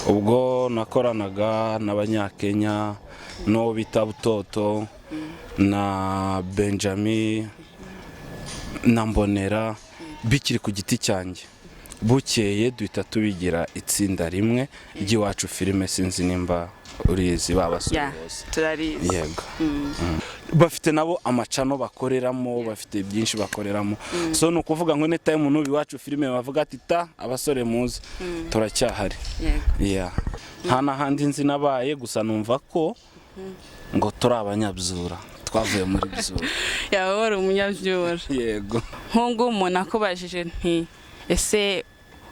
Ubwo nakoranaga n'Abanyakenya n'uwo bita Butoto na Benjamin na Mbonera, bikiri ku giti cyanjye. Bukeye duhita tubigira itsinda rimwe ry'Iwacu Filime. Sinzi nimba urizi, ba basore bose. Turarizi. Yego. Bafite nabo amachannel bakoreramo, bafite byinshi bakoreramo. So ni ukuvuga ngo anytime n'ubu Iwacu Filime bavuga ati: "Ta abasore muzi turacyahari." Yeah. Nta n'ahandi nzi nabaye, gusa numva ko ngo turi abanyabyura, twavuye muri Byura. Yaba wari umunyabyura? Yego. Nk'ubu umuntu akubajije nti: "Ese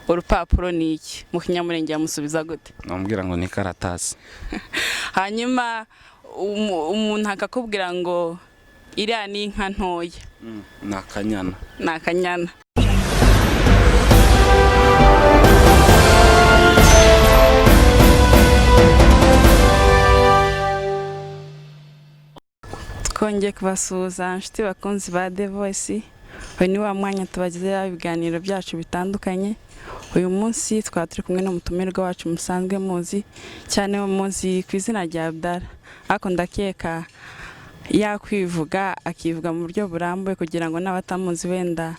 urupapuro ni iki?" mu Kinyamurenge yamusubiza gute? Namubwira ngo ni karatasi. Hanyuma umuntu akakubwira ngo iriya ni inka ntoya? Ni akanyana. Ni akanyana. Twongeye kubasuhuza, inshuti bakunzi ba The Voice. Uyu ni wa mwanya tubagezaho ibiganiro byacu bitandukanye. Uyu munsi twaba turi kumwe n'umutumirwa wacu musanzwe muzi cyane, muzi ku izina rya Abdallah, ariko ndakeka yakwivuga, akivuga mu buryo burambuye kugira ngo n'abatamuzi wenda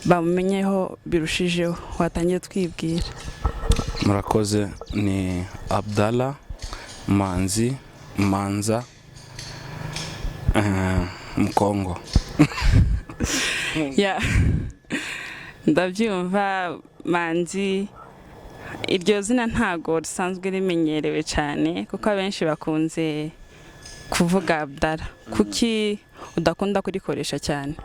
bamumenyeho birushijeho. Watangiye twibwira. Murakoze. Ni Abdallah Manzi Manza, Mukongo. Ya, ndabyumva. Manzi, iryo zina ntago risanzwe rimenyerewe cyane, kuko abenshi bakunze kuvuga Abdallah. Kuki udakunda kurikoresha cyane?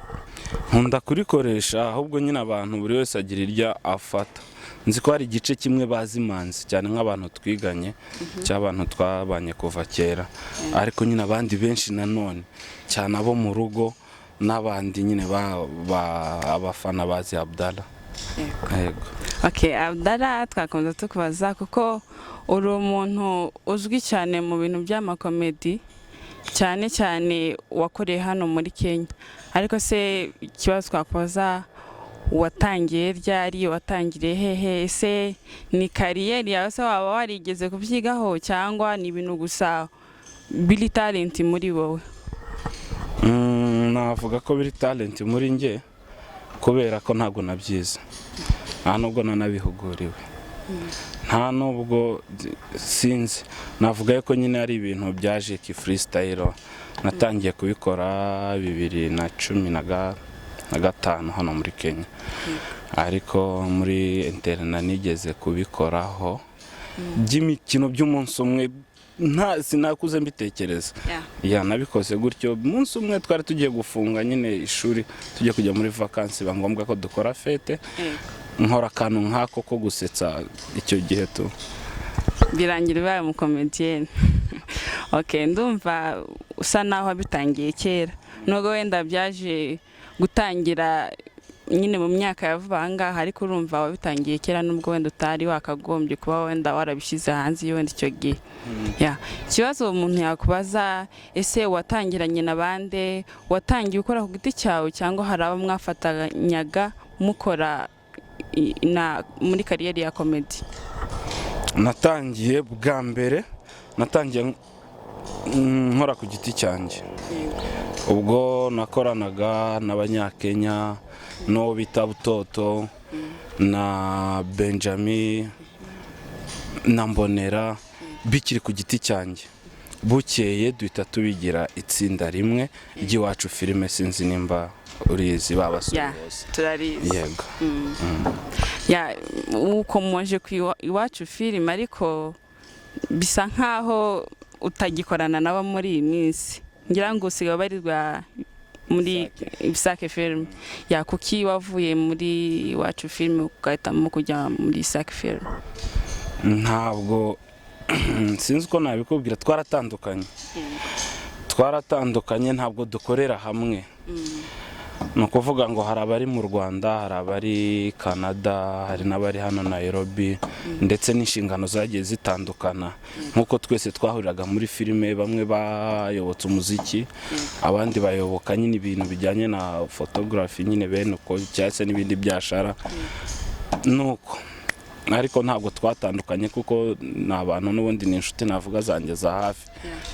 Nkunda kurikoresha, ahubwo nyine abantu buri wese agira iryo afata. Nzi ko hari igice kimwe bazi Manzi cyane, nk'abantu twiganye cyangwa abantu twabanye kuva kera, ariko nyine abandi benshi nanone cyane abo mu rugo n'abandi nyine abafana bazi Abdallah. Yego. Okay, Abdallah, twakomeza tukubaza kuko uri umuntu uzwi cyane mu bintu by'amacomedy, cyane cyane wakoreye hano muri Kenya. Ariko se ikibazo twakubaza, watangiye ryari? Watangiriye hehe? Ese ni career yawe se waba warigeze kubyigaho, cyangwa ni ibintu gusa biri talent muri wowe? Navuga ko biri talent muri njye, kubera ko ntabwo nabyize, nta nubwo nanabihuguriwe, nta nubwo sinzi. Navuga ko nyine ari ibintu byaje ki freestyle. Natangiye kubikora 2015 hano muri Kenya, ariko muri internat nigeze kubikoraho by'imikino by'umunsi umwe. Nta sinakuze mbitekereza. Ya, nabikoze gutyo umunsi umwe twari tugiye gufunga nyine ishuri, tugiye kujya muri vakansi, biba ngombwa ko dukora fête, nkora akantu nk'ako ko gusetsa icyo gihe tu. Birangira ubaye umucomedienne. Okay, ndumva usa naho wabitangiye kera, nubwo wenda byaje gutangira nyine mu myaka ya vuba aha ngaha, ariko urumva wabitangiye kera, nubwo wenda utari wakagombye kuba wenda warabishyize hanze iyo wenda icyo gihe. Ya, ikibazo umuntu yakubaza: ese watangiranye na bande? Watangiye ukora ku giti cyawe, cyangwa hari abo mwafatanyaga mukora muri career ya comedy? Natangiye bwa mbere, natangiye nkora ku giti cyanjye. Ubwo nakoranaga n'Abanyakenya n'uwo bita Butoto na Benjamin na Mbonera, bikiri ku giti cyanjye. Bukeye duhita tubigira itsinda rimwe ry'Iwacu Filime. Sinzi nimba urizi, ba basore bose. Turarizi. Yego. Ya, ukomoje ku Iwacu Filime, ariko bisa nkaho utagikorana nabo muri iyi minsi. Ngira ngo usigaye ubarirwa muri Isake Filime. Ya, kuki wavuye muri Iwacu Filime ugahitamo kujya muri Isake Filime? Ntabwo sinzi uko nabikubwira. Twaratandukanye, twaratandukanye, ntabwo dukorera hamwe. Ni ukuvuga ngo hari abari mu Rwanda, hari abari Canada, hari n'abari hano Nairobi, ndetse n'inshingano zagiye zitandukana. Nk'uko twese twahuriraga muri filime, bamwe bayobotse umuziki, abandi bayoboka nyine ibintu bijyanye na photography nyine bene uko, cyangwa se n'ibindi byashara nuko. Ariko ntabwo twatandukanye, kuko ni abantu n'ubundi ni inshuti navuga zanjye za hafi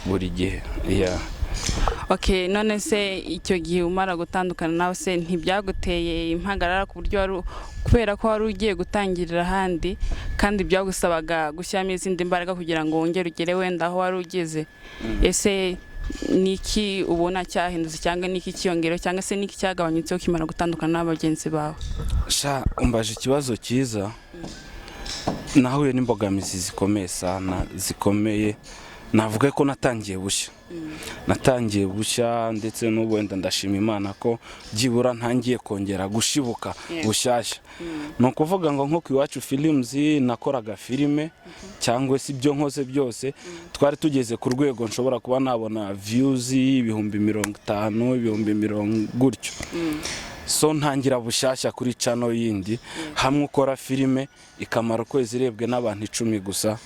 buri gihe, yeah. Okay, none se icyo gihe umara gutandukana nawe se ntibyaguteye impagarara, ku buryo wari, kubera ko wari ugiye gutangirira ahandi kandi byagusabaga gushyiramo izindi mbaraga kugira ngo wongere ugere wenda aho wari ugeze? Ese ni iki ubona cyahindutse, cyangwa ni iki cyiyongereho, cyangwa se ni iki cyagabanyutse ukimara gutandukana n'abagenzi bawe? Sha, umbaje ikibazo cyiza. Nahuye n'imbogamizi zikomeye sana, zikomeye. Navuga ko natangiye bushya, natangiye bushya, ndetse n'ubu wenda ndashima Imana ko byibura ntangiye kongera gushibuka bushyashya. Ni ukuvuga ngo nko ku Iwacu Films nakoraga filime, cyangwa se ibyo nkoze byose, twari tugeze ku rwego nshobora kuba nabona views 50,000, ibihumbi mirongo gutyo. So ntangira bushyashya kuri channel yindi, hamwe ukora filime ikamara ukwezi irebwe n'abantu 10 gusa,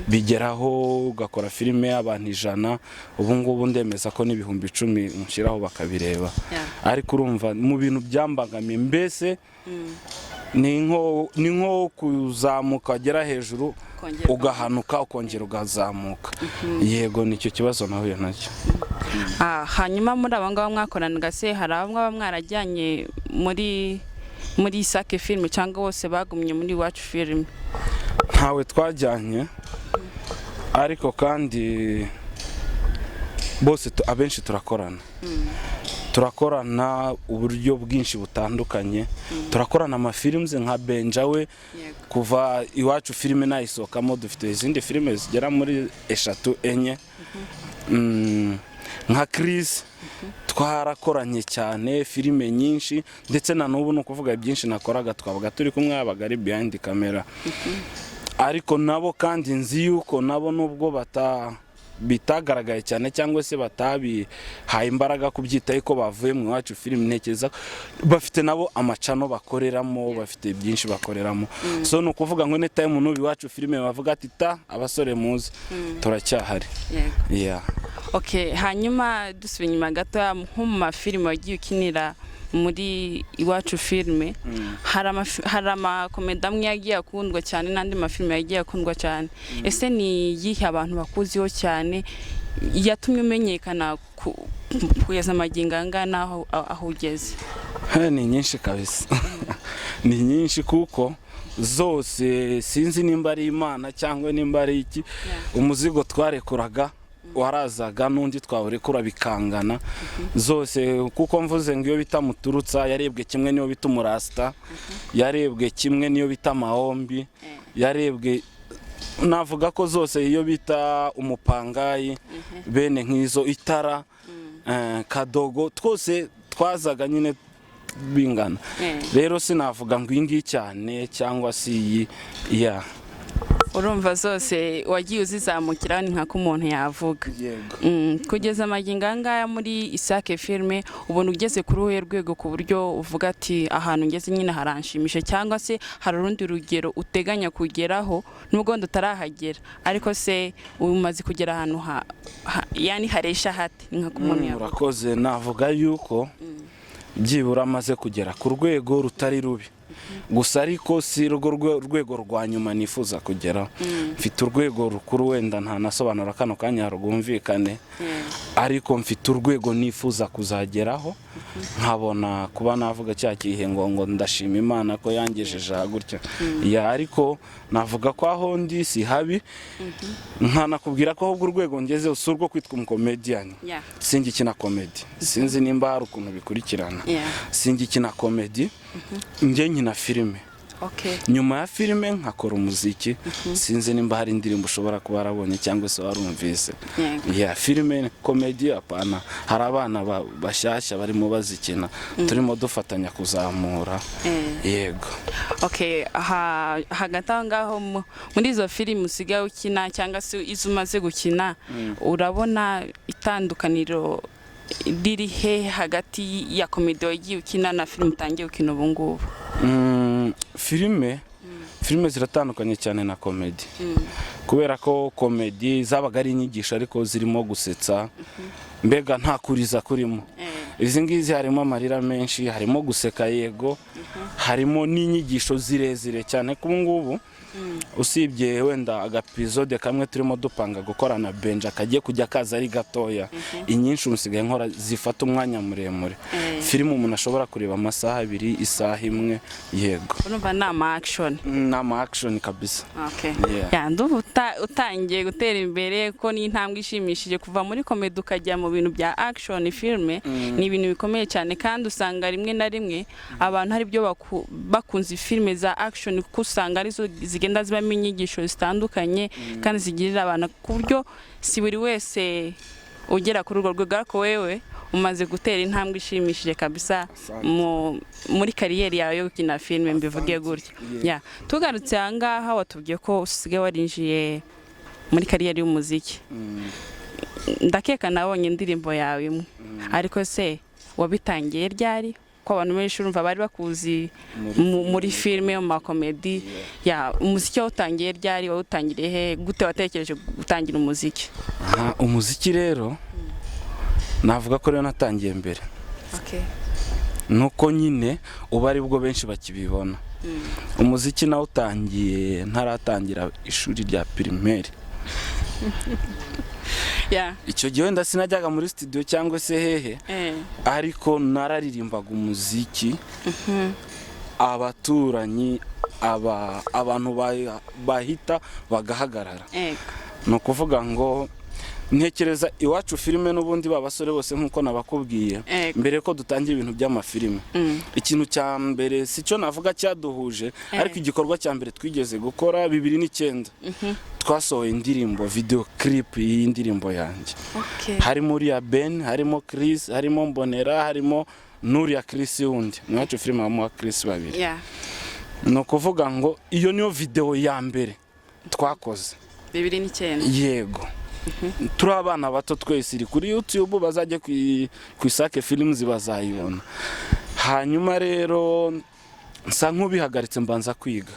bigeraho ugakora filime y'abantu 100. Ubu ngubu ndemeza ko n'10,000 nshyiraho bakabireba. Ariko urumva mu bintu byambangamiye mbese ni nko kuzamuka wagera hejuru Kongera ugahanuka, ukongera ugazamuka. Yego, nicyo kibazo nahuye nacyo. Hanyuma muri abo ngabo mwakoranaga se, hari abo mwaba mwarajyanye muri Isake Filime, cyangwa bose bagumye muri Iwacu Filime? Ntawe twajyanye, ariko kandi bose abenshi turakorana, turakorana uburyo bwinshi butandukanye. Turakorana amafilms nka Benjawe. Kuva Iwacu Filime nayisohokamo, dufite izindi filime zigera muri eshatu, enye. Nka Chris twarakoranye cyane filime nyinshi, ndetse na n'ubu ni ukuvuga byinshi nakoraga twabaga turi kumwe, yabaga ari behind camera. Ariko nabo kandi nzi yuko nabo nubwo bitagaragaye cyane cyangwa se batabihaye imbaraga kubyitaho ko bavuye mu Iwacu Filime, ntekereza ko bafite nabo ama channel bakoreramo, bafite byinshi bakoreramo. So ni ukuvuga ngo anytime n'ubu Iwacu Filime bavuga ati: "Ta abasore muze", turacyahari. Yeah. Okay, hanyuma dusubira inyuma gato, nko mu mafilime wagiye ukinira muri Iwacu Filime, hari amakomedi amwe yagiye akundwa cyane n'andi mafilime yagiye akundwa cyane. Ese ni iyihe abantu bakuziho cyane yatumye umenyekana kugeza amagingo aya ngaya n'aho aho ugeze? Ni nyinshi kabisa, ni nyinshi, kuko zose sinzi nimba ari Imana cyangwa nimba ari iki, umuzigo twarekuraga warazaga n'undi twawurekura bikangana zose. Kuko mvuze ngo iyo bita Muturutsa yarebwe kimwe n'iyo bita Umurasita, yarebwe kimwe n'iyo bita Mahombi, yarebwe, navuga ko zose, iyo bita Umupangayi, bene nk'izo, Itara, Kadogo, twose twazaga nyine bingana. Rero sinavuga ngo iyi ngiyi cyane cyangwa se iyi ya. Urumva zose wagiye uzizamukiraho, ni nka ko umuntu yavuga. Yego. Kugeza amagingo aya ngaya muri Isake Filime, ubona ugeze kuri uruhe rwego ku buryo uvuga ati: "Ahantu ngeze nyine haranshimisha", cyangwa se hari urundi rugero uteganya kugeraho nubwo wenda utarahagera, ariko se umaze kugera ahantu yani haresha hate, ni nka ko umuntu yavuga? Murakoze. Navuga yuko byibura amaze kugera ku rwego rutari rubi gusa, ariko si rwo rwego rwa nyuma nifuza kugeraho. Mfite urwego rukuru, wenda ntanasobanura kano kanya rwumvikane, ariko mfite urwego nifuza kuzageraho, nkabona kuba navuga cya gihe ngo ndashima Imana ko yangejeje aha gutya. Yeah, ariko navuga ko aho ndi si habi, nkanakubwira ko ahubwo urwego ngezeho si urwo kwitwa umukomediyani. Singikina comedy, sinzi nimba hari ukuntu bikurikirana. Singikina comedy, njye nkina filime. Nyuma ya filime nkakora umuziki. Sinzi nimba hari indirimbo ushobora kuba warabonye cyangwa se warumvise. Ya filime, comedy apana, hari abana bashyashya barimo bazikina, turimo dufatanya kuzamura. Yego. Okay, hagati aho ngaho muri izo filime usigaye ukina cyangwa se izo umaze gukina, urabona itandukaniro riri he hagati ya comedy wagiye ukina na filime utangiye gukina ubu ngubu? Filime ziratandukanye cyane na comedy, kubera ko comedy zabaga ari inyigisho ariko zirimo gusetsa, mbega nta kuriza kurimo. Izi ngizi harimo amarira menshi, harimo guseka yego, harimo n'inyigisho zirezire cyane. Ko ubu ngubu Usibye wenda agapisode kamwe turimo dupanga gukorana Benja kagiye kujya kaza ari gatoya, inyinshi usigaye nkora zifata umwanya muremure. Filime umuntu ashobora kureba amasaha 2, isaha 1, yego. Urumva ni ama action. Ni ama action kabisa. Okay. Yeah. Ya, ndumva utangiye gutera imbere, ko ni intambwe ishimishije kuva muri comedy ukajya mu bintu bya action filme. Ni ibintu bikomeye cyane, kandi usanga rimwe na rimwe abantu hari byo bakunze filme za action, kuko usanga arizo zigenda zibamo inyigisho zitandukanye kandi zigirira abantu, ku buryo si buri wese ugera kuri urwo rwego. Ariko wewe umaze gutera intambwe ishimishije kabisa muri kariyeri yawe yo gukina filime, mbivuge gutyo. Ya, tugarutse aha ngaha, watubwiye ko usigaye warinjiye muri kariyeri y'umuziki. Ndakeka nabonye indirimbo yawe imwe, ariko se wabitangiye ryari? Ko abantu benshi urumva bari bakuzi muri filime, mu makomedi. Ya, umuziki wawutangiye ryari? Wawutangiriye he? Gute watekereje gutangira umuziki? Umuziki rero navuga ko rero natangiye mbere, nuko nyine uba aribwo benshi bakibibona. Umuziki nawe utangiye ntaratangira ishuri rya primaire. Icyo gihe wenda sinajyaga muri studio cyangwa se hehe, ariko nararirimbaga umuziki. Abaturanyi, abantu bahita bagahagarara. Ni ukuvuga ngo ntekereza iwacu filime n'ubundi ba basore bose nk'uko nabakubwiye mbere ko dutangira ibintu by'amafilime, ikintu cya mbere si cyo navuga cyaduhuje, ariko igikorwa cya mbere twigeze gukora 2009, twasohoye indirimbo, video clip y'indirimbo yanjye. Harimo uriya Ben, harimo Chris, harimo Mbonera, harimo n'uriya Chris wundi. Iwacu filime habamo Chris babiri. Ni ukuvuga ngo iyo niyo video ya mbere twakoze. 2009. Yego, turi abana bato twese. Iri kuri YouTube, bazajya ku Isake Films bazayibona. Hanyuma rero nsa nk'ubihagaritse, mbanza kwiga,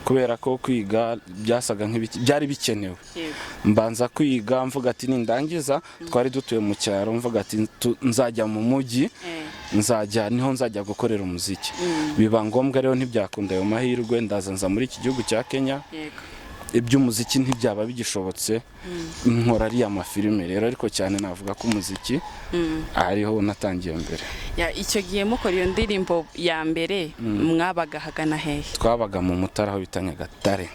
kubera ko kwiga byasaga byari bikenewe. Mbanza kwiga, mvuga ati nindangiza, twari dutuye mu cyaro, mvuga ati nzajya mu mujyi, nzajya niho nzajya gukorera umuziki. Biba ngombwa rero ntibyakunda ayo mahirwe, ndaza nza muri iki gihugu cya Kenya. Iby'umuziki ntibyaba bigishobotse, nkora ariya mafilime rero, ariko cyane navuga ko umuziki ariho natangiye mbere. Icyo gihe mukora iyo ndirimbo ya mbere mwabaga hagana hehe? Twabaga mu Mutara, aho bita Nyagatare.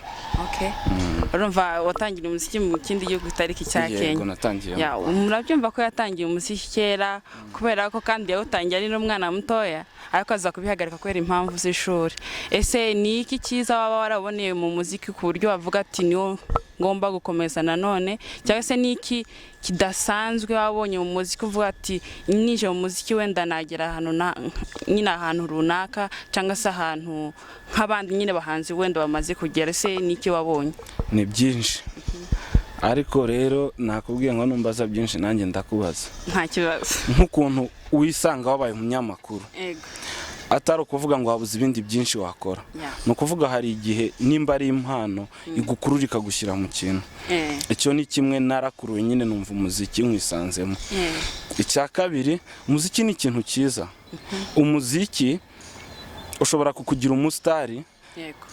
Urumva watangira umuziki mu kindi gihugu kitari icya Yego, Kenya. natangiye. Murabyumva ko yatangiye umuziki kera, kubera ko kandi yawutangiye ari n'umwana mutoya, ariko aza kubihagarika kubera impamvu z'ishuri. Ese ni iki cyiza waba waraboneye mu muziki ku buryo wavuga ati niwo ngomba gukomeza nanone, cyangwa se ni iki kidasanzwe wabonye mu muziki uvuga ati nije mu muziki wenda nagera ahantu nyine ahantu runaka, cyangwa se ahantu nk'abandi nyine bahanzi wenda bamaze kugera? Ese ni iki wabonye? Ni byinshi, ariko rero nakubwiye ngo numbaza byinshi nanjye ndakubaza. Nta kibazo. Nk'ukuntu wisanga wabaye umunyamakuru, atari ukuvuga ngo wabuze ibindi byinshi wakora, ni ukuvuga hari igihe nimba ari impano igukurura ikagushyira mu kintu. Icyo ni kimwe, narakuruwe nyine numva umuziki nkwisanzemo. Icya kabiri, umuziki ni ikintu cyiza. Umuziki ushobora kukugira umusitari,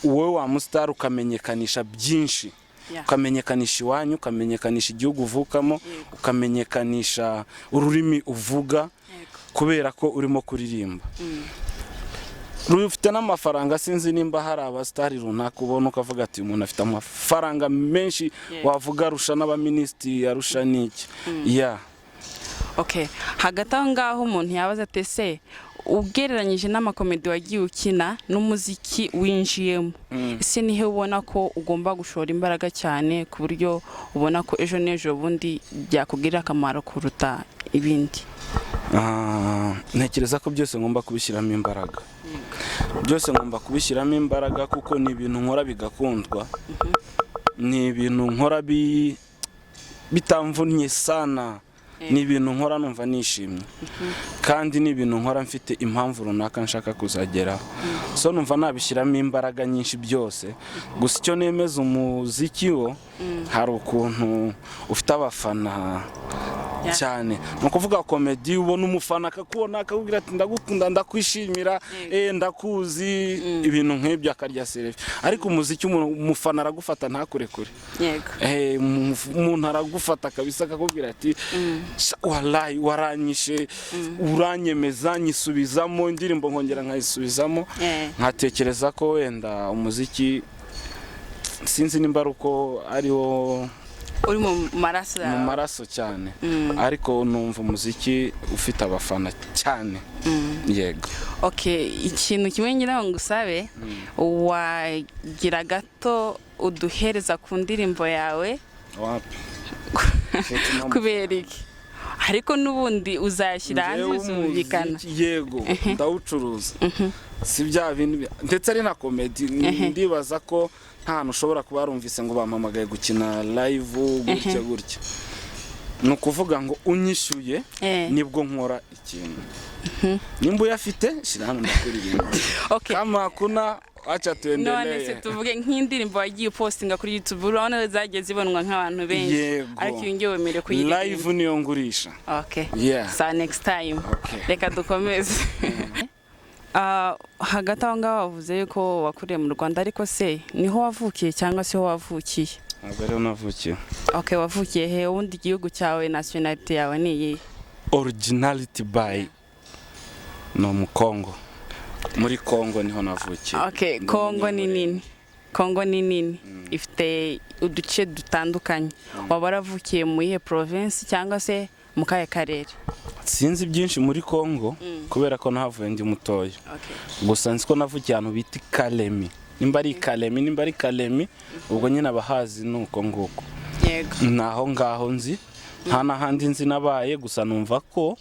wowe wa musitari ukamenyekanisha byinshi, ukamenyekanisha iwanyu, ukamenyekanisha igihugu uvukamo, ukamenyekanisha ururimi uvuga, kubera ko urimo kuririmba rufite n'amafaranga. Sinzi nimba hari abasitari runaka ubona ukavuga ati umuntu afite amafaranga menshi, wavuga arusha n'abaminisitiri, arusha n'iki. Okay, hagati aho ngaho umuntu yabaza ati ese ugereranyije n'amakomedi wagiye ukina n'umuziki winjiyemo, ese nihe ubona ko ugomba gushora imbaraga cyane ku buryo ubona ko ejo n'ejo bundi byakugirira akamaro kuruta ibindi? Ntekereza ko byose ngomba kubishyiramo imbaraga. Byose ngomba kubishyiramo imbaraga kuko ni ibintu nkora bigakundwa, ni ibintu nkora bitamvunnye sana, ni ibintu nkora numva nishimye, kandi ni ibintu nkora mfite impamvu runaka nshaka kuzageraho. So numva nabishyiramo imbaraga nyinshi byose. Gusa icyo nemeza, umuziki wo hari ukuntu ufite abafana. Cyane. Ni ukuvuga comedy, ubona umufana akakubona, akakubwira ati: "Ndagukunda, ndakwishimira, ndakuzi," ibintu nk'ibyo, akarya selfie. Ariko umuziki, umufana aragufata ntakurekure. Umuntu aragufata kabisa, akakubwira ati: "Sha, wallahi waranyishe, uranyemeza, nyisubizamo indirimbo, nkongera nkayisubizamo." Nkatekereza ko wenda umuziki, sinzi nimba ari uko ariwo uri mu maraso mu yawe. maraso cyane, ariko numva umuziki ufite abafana cyane, yego. Okay, ikintu kimwe ngira ngo ngusabe, wagira gato uduhereza ku ndirimbo yawe. Wapi. Kubera iki? Ariko n'ubundi uzayashyira hanze, Njyewe bizumvikana. umuziki, yego, ndawucuruza, si bya bindi ndetse ari na comedy. Ndibaza ko nta hantu ushobora kuba warumvise ngo bampamagaye gukina live gutya gutya. Ni ukuvuga ngo unyishyuye nibwo nkora ikintu. Nimba uyafite, shyira hano ndakuririmba. Kama hakuna, acha None se tuendelee. tuvuge nk'indirimbo wagiye upostinga kuri YouTube, urabona zagiye zibonwa nk'abantu benshi. Yego. Ariko iyi ngiyi wemerewe kuyiririmba? Live niyo ngurisha. Okay. Yeah. Sa next time. Okay. Reka dukomeze. Hagati aho ngaho wavuze yuko wakuriye mu Rwanda, ariko se niho wavukiye cyangwa se ho wavukiye? Ntabwo ariho navukiye. Okay, wavukiye he? Ubundi igihugu cyawe, nationality yawe ni iyihe? Originality by ni mu Congo, muri Congo niho navukiye. Okay. Ndi Kongo ni Umunyamulenge. nini, Kongo ni nini, ifite uduce dutandukanye. Waba waravukiye mu iyihe province cyangwa se mu kahe karere? Sinzi byinshi muri Congo kubera ko nahavuye ndi mutoya. Gusa nzi ko navukiye ahantu bita i Kalemi, nimba ari i Kalemi, nimba ari Kalemi, ubwo nyine abahazi ni uko nguko. Ni aho ngaho nzi, nta n'ahandi nzi nabaye. Gusa numva ko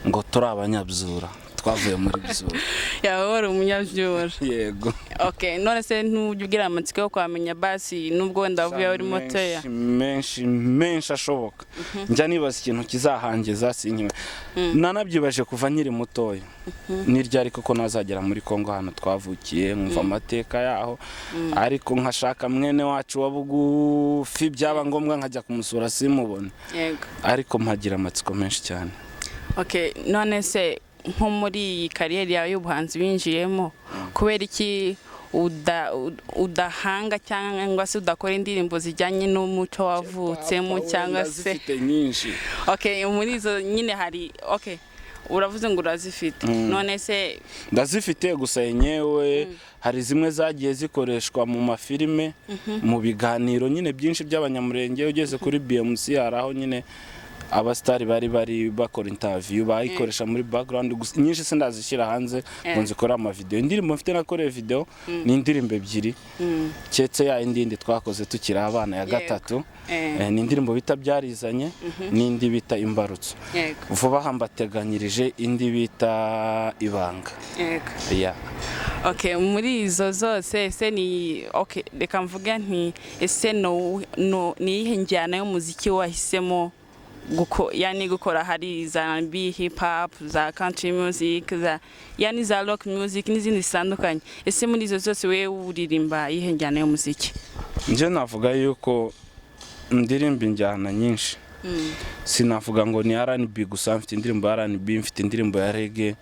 ngo turi abanyabyura, twavuye muri Byura. Yaba wari umunyabyura? Yego. Okay, none se ntujya ugira amatsiko yo kuhamenya basi, nubwo wenda wavuye uri mutoya? Menshi, menshi, menshi ashoboka. Njya nibaza ikintu kizahangiza, sinkime nanabyibaje kuva nkiri mutoya, ni ryari koko nazagera muri Kongo ahantu twavukiye, nkumva amateka yaho. Ariko nkashaka mwene wacu wa bugufi, byaba ngombwa nkajya kumusura simubone. Ariko mpagira amatsiko menshi cyane. Okay, none se nko muri iyi career yawe y'ubuhanzi winjiyemo, kubera iki udahanga cyangwa se udakora indirimbo zijyanye n'umuco wavutsemo cyangwa se? Ndazifite nyinshi. Okay, muri izo nyine hari, okay, uravuze ngo urazifite, none se? Ndazifite, gusa yenyewe hari zimwe zagiye zikoreshwa mu mafilime, mu biganiro nyine byinshi by'Abanyamurenge. Ugeze kuri BMC, hari aho nyine abasitari bari bakora interview, bayikoresha muri background. Gusa inyinshi sindazishyira hanze ngo nzikore amavideo. Indirimbo mfite nakoreye video ni indirimbo ebyiri, keretse ya indi twakoze tukiri abana ya gatatu. Ni indirimbo bita "Byarizanye" n'indi bita "Imbarutso". Vuba aha mbateganyirije indi bita "Ibanga". Yeah. Okay, muri izo zose ese ni, okay, reka mvuge nti ese no ni iyihe njyana y'umuziki wahisemo yani gukora? Hari za R&B, hip hop, za country music, za yani za rock music n'izindi zitandukanye. Ese muri izo zose wewe uririmba iyihe njyana y'umuziki? Njye navuga yuko ndirimba injyana nyinshi, sinavuga ngo ni R&B gusa. Mfite indirimbo ya R&B, mfite indirimbo ya reggae,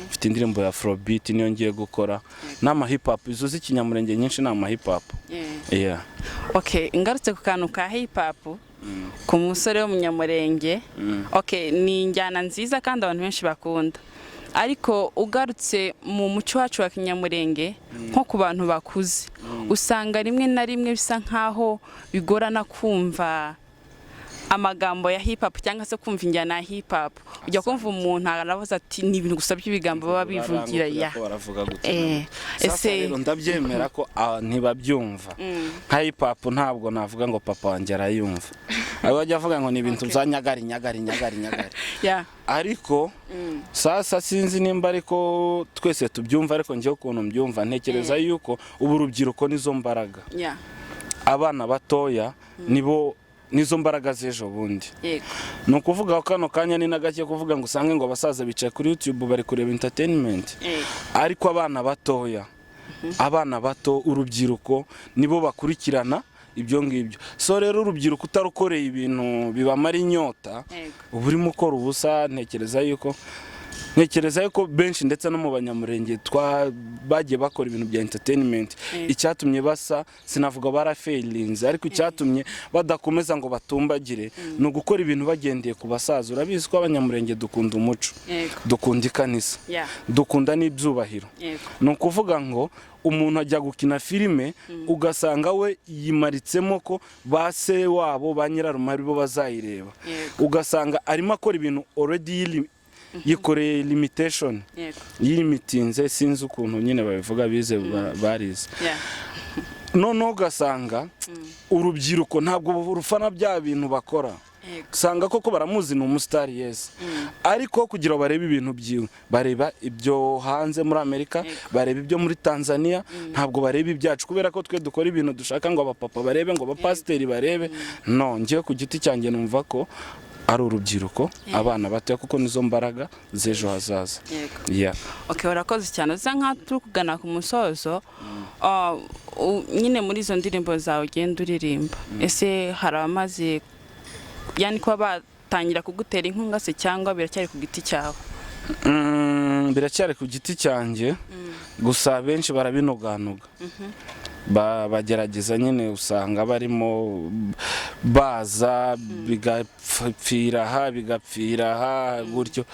mfite indirimbo ya afrobeat niyo ngiye gukora, n'ama hip hop. Izo z'ikinyamurenge nyinshi ni ama hip hop, yeah. Okay, ngarutse ku kantu ka hip hop ku musore w'Umunyamurenge, okay, ni injyana nziza kandi abantu benshi bakunda, ariko ugarutse mu muco wacu wa kinyamurenge, nko ku bantu bakuze, usanga rimwe na rimwe bisa nkaho bigorana kumva amagambo ya hip hop cyangwa se kumva injyana ya hip hop. Ujya kumva umuntu aravuze ati: "Ni ibintu gusa by'ibigambo baba bivugira." Ya. Ko baravuga gutya. Sasa Ese rero ndabyemera ko ntibabyumva. Nka hip hop ntabwo navuga ngo papa wanjye arayumva, abo bajya avuga ngo ni ibintu bya nyagari nyagari nyagari nyagari. Ariko sasa sinzi nimba ariko twese tubyumva, ariko njyewe ukuntu mbyumva, ntekereza yuko ubu urubyiruko nizo mbaraga. Abana batoya nibo nizo mbaraga z'ejo bundi. Ni ukuvuga ko kano kanya ni na gake kuvuga ngo usange ngo abasaza bicaye kuri YouTube bari kureba entertainment. Ariko abana batoya, abana bato, urubyiruko nibo bakurikirana. Ibyo ngibyo. So rero urubyiruko utarukoreye ibintu bibamara inyota, uba urimo ukora ubusa. Ntekereza yuko benshi, ndetse no mu Banyamurenge twa bagiye bakora ibintu bya entertainment, icyatumye basa, sinavuga barafailinze, ariko icyatumye badakomeza ngo batumbagire ni ugukora ibintu bagendeye ku basaza. Urabizi ko Abanyamurenge dukunda umuco, dukunda ikanisa, dukunda n'ibyubahiro. Ni ukuvuga ngo umuntu ajya gukina filime, ugasanga we yimaritsemo ko ba se wabo, ba nyirarume aribo bazayireba. Ugasanga arimo akora ibintu already yikoreye limitation, yilimitinze, sinzi ukuntu nyine babivuga, bize barize. Noneho ugasanga urubyiruko ntabwo rufana bya bintu bakora. Usanga koko baramuzi, ni umusitari, yes, ariko kugira ngo barebe ibintu byiwe, bareba ibyo hanze muri Amerika, bareba ibyo muri Tanzania, ntabwo bareba ibyacu, kubera ko twe dukora ibintu dushaka ngo abapapa barebe, ngo abapasiteri barebe. No njyewe ku giti cyanjye numva ko ari urubyiruko, abana batoya, kuko nizo mbaraga z'ejo hazaza. Yeah. Okay, urakoze cyane. Usa nkaho turi kugana ku musozo. Nyine muri izo ndirimbo zawe ugenda uririmba, ese hari abamaze yani kuba batangira kugutera inkunga se, cyangwa biracyari ku giti cyawe? Biracyari ku giti cyanjye, gusa benshi barabinoganuga. Bagerageza nyine, usanga barimo baza, bigapfira aha, bigapfira aha gutyo.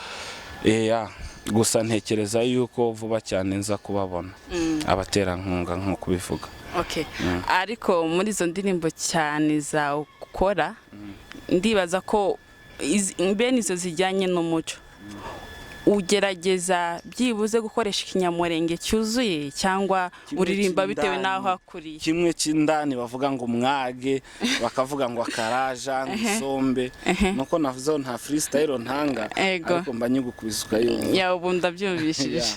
Eya, gusa ntekereza yuko vuba cyane nza kubabona abaterankunga nk'uko ubivuga. Okay. Ariko muri izo ndirimbo cyane zawe ukora, ndibaza ko bene izo zijyanye n'umuco, ugerageza byibuze gukoresha Ikinyamurenge cyuzuye, cyangwa Kimwe uririmba bitewe cy'indani. n'aho hakuriye? Kimwe cy'indani, bavuga ngo mwage, bakavuga ngo akaraja, ngo isombe. Nuko navuzeho nta freestyle ntanga, ariko mba nyigukubise ukayumva. Ya, ubu ndabyumvishije.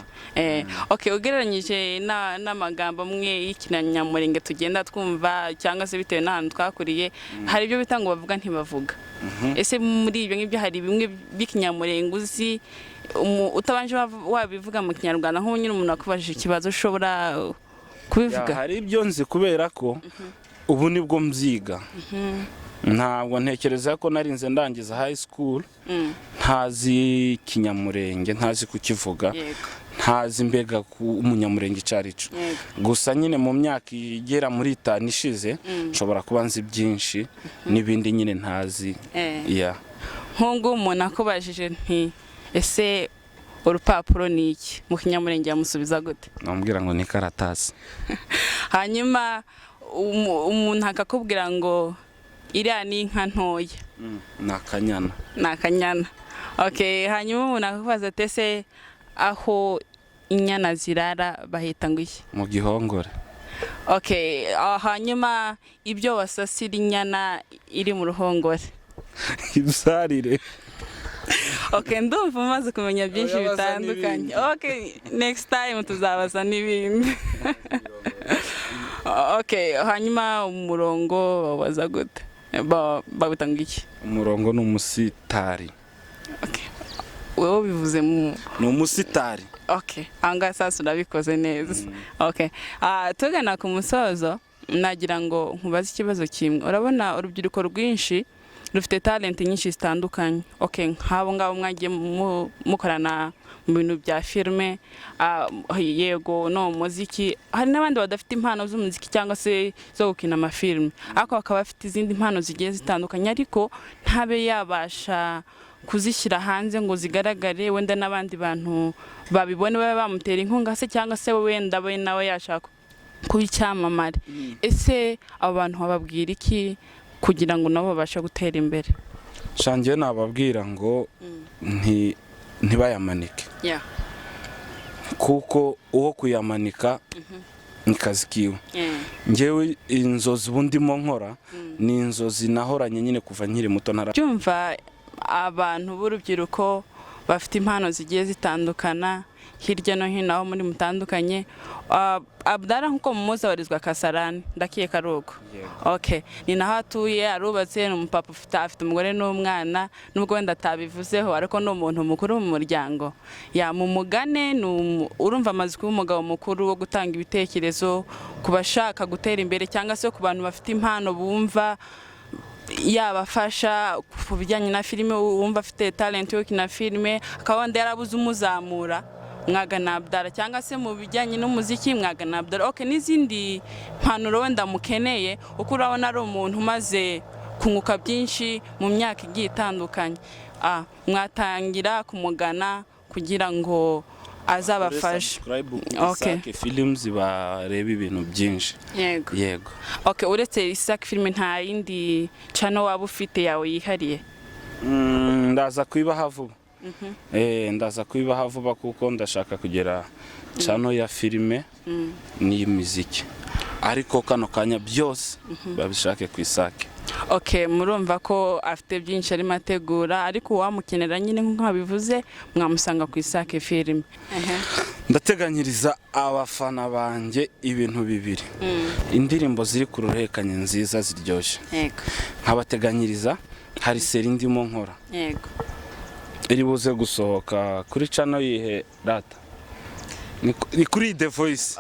Okay, ugereranyije n'amagambo amwe y'Ikinyamurenge tugenda twumva, cyangwa se bitewe n'ahantu twakuriye, hari ibyo bita ngo bavuga ntibavuga. Ese muri ibyo ngibyo hari bimwe by'Ikinyamurenge uzi, utabanje wabivuga mu Kinyarwanda, nk'ubu nyine umuntu akubajije ikibazo ushobora kubivuga? Ya, hari ibyo nzi, kubera ko ubu nibwo mbyiga. Ntabwo ntekereza ko narinze ndangiza high school ntazi Ikinyamurenge, ntazi kukivuga, ntazi mbega ku Umunyamurenge icyo ari cyo. Gusa nyine mu myaka igera muri 5 ishize nshobora kuba nzi byinshi n'ibindi nyine ntazi. Ya. Nk'ubu umuntu akubajije nti: "Ese urupapuro ni iki?" mu Kinyamurenge yamusubiza gute? Namubwira ngo ni karatasi. Hanyuma umuntu akakubwira ngo iriya ni inka ntoya? Ni akanyana. Ni akanyana, okay. Hanyuma umuntu akakubaza ati: "Ese aho inyana zirara bahita ngo iki?" Mu gihongore. Okay. Hanyuma ibyo wasasira inyana iri mu ruhongore? Ibyarire. Okay, ndumva umaze kumenya byinshi Oya, baza bitandukanye. n'ibindi. Okay, next time tuzabaza n'ibindi. Okay, hanyuma umurongo babaza gute? Bawita ngo iki? Umurongo ni umusitari. Okay, wowe bivuze mu Ni umusitari. Okay, ahangaha sasa urabikoze neza. Okay. Tugana ku musozo, nagira ngo nkubaze ikibazo kimwe. Urabona urubyiruko rwinshi rufite talent nyinshi zitandukanye. Okay, nk'abo ngabo mwagiye mukorana mu bintu bya filime, yego, no mu muziki, hari n'abandi badafite impano z'umuziki cyangwa se zo gukina amafilime, ariko bakaba bafite izindi mpano zigiye zitandukanye, ariko ntabe yabasha kuzishyira hanze ngo zigaragare, wenda n'abandi bantu babibone, babe bamutera inkunga se, cyangwa se wenda we nawe yashaka kuba icyamamare. Ese abo bantu bababwira iki kugira ngo nabo babashe gutera imbere? Shangiye nababwira ngo ntibayamanike, kuko uwo kuyamanika ni kazi kiwe. Ngewe inzozi ubu ndimo nkora ni inzozi nahoranye nyine kuva nkiri muto ntara. Byumva abantu b'urubyiruko bafite impano zigiye zitandukana. Hirya no hino aho muri mutandukanye. Abdara nk'uko mumuzi abarizwa Kasarani, ndakiye Karugo. Okay, ni naho atuye, arubatse, ni umupapa afite umugore n'umwana, nubwo wenda atabivuzeho, ariko ni umuntu mukuru mu muryango. Ya mumugane, urumva amaze kuba umugabo mukuru wo gutanga ibitekerezo ku bashaka gutera imbere cyangwa se ku bantu bafite impano bumva yabafasha ku bijyanye na filime, wumva afite talent yo gukina filime akaba wenda yarabuze umuzamura, mwagana Abdara, cyangwa se mu bijyanye n'umuziki mwagana Abdara. Okay, n'izindi mpanuro wenda mukeneye, uko urabona ari umuntu umaze kunguka byinshi mu myaka igiye itandukanye, mwatangira kumugana kugira ngo azabafashe. Subscribe kuri Isaac Films bareba ibintu byinshi. Yego. Yego. Okay, uretse Isaac Film, nta yindi channel waba ufite yawe yihariye? Ndaza kubibaha vuba. Ndaza kubibaha vuba kuko ndashaka kugera channel ya filime n'iy'imiziki, ariko kano kanya byose babishake ku Isaac. Okay, murumva ko afite byinshi arimo ategura, ariko uwamukenera nyine nk'uko abivuze mwamusanga ku Isaac Film. Ndateganyiriza abafana banjye ibintu bibiri: indirimbo ziri ku ruhererekanye nziza ziryoshye, nkabateganyiriza hari série ndimo nkora iri buze gusohoka kuri channel yihe rata? Ni kuri The Voice.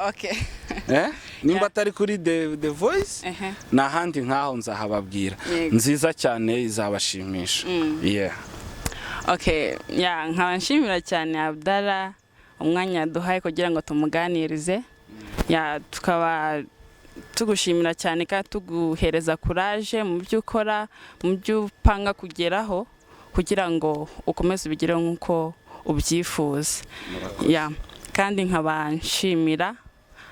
Eh? Nimba atari kuri The Voice, ni ahandi nkaho nzahababwira. Nziza cyane, izabashimisha, yeah. Okay, ya, nkaba nshimira cyane Abdallah umwanya yaduhaye kugira ngo tumuganirize. Ya, tukaba tugushimira cyane kandi tuguhereza courage mu byo ukora, mu byo upanga kugeraho, kugira ngo ukomeze ubigereho nk'uko ubyifuza. Ya, kandi nkaba nshimira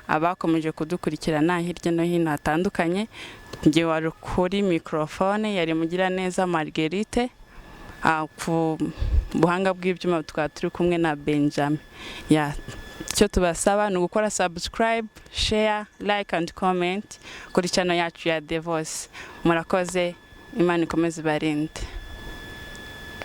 abakomeje kudukurikirana hirya no hino hatandukanye. Njye wari kuri microphone yari Mugiraneza Marguerite. Ku buhanga bw'ibyuma tukaba turi kumwe na Benjamin. Ya, icyo tubasaba ni ugukora subscribe, share, like and comment kuri channel yacu ya The Voice. Murakoze, Imana ikomeze ibarinde.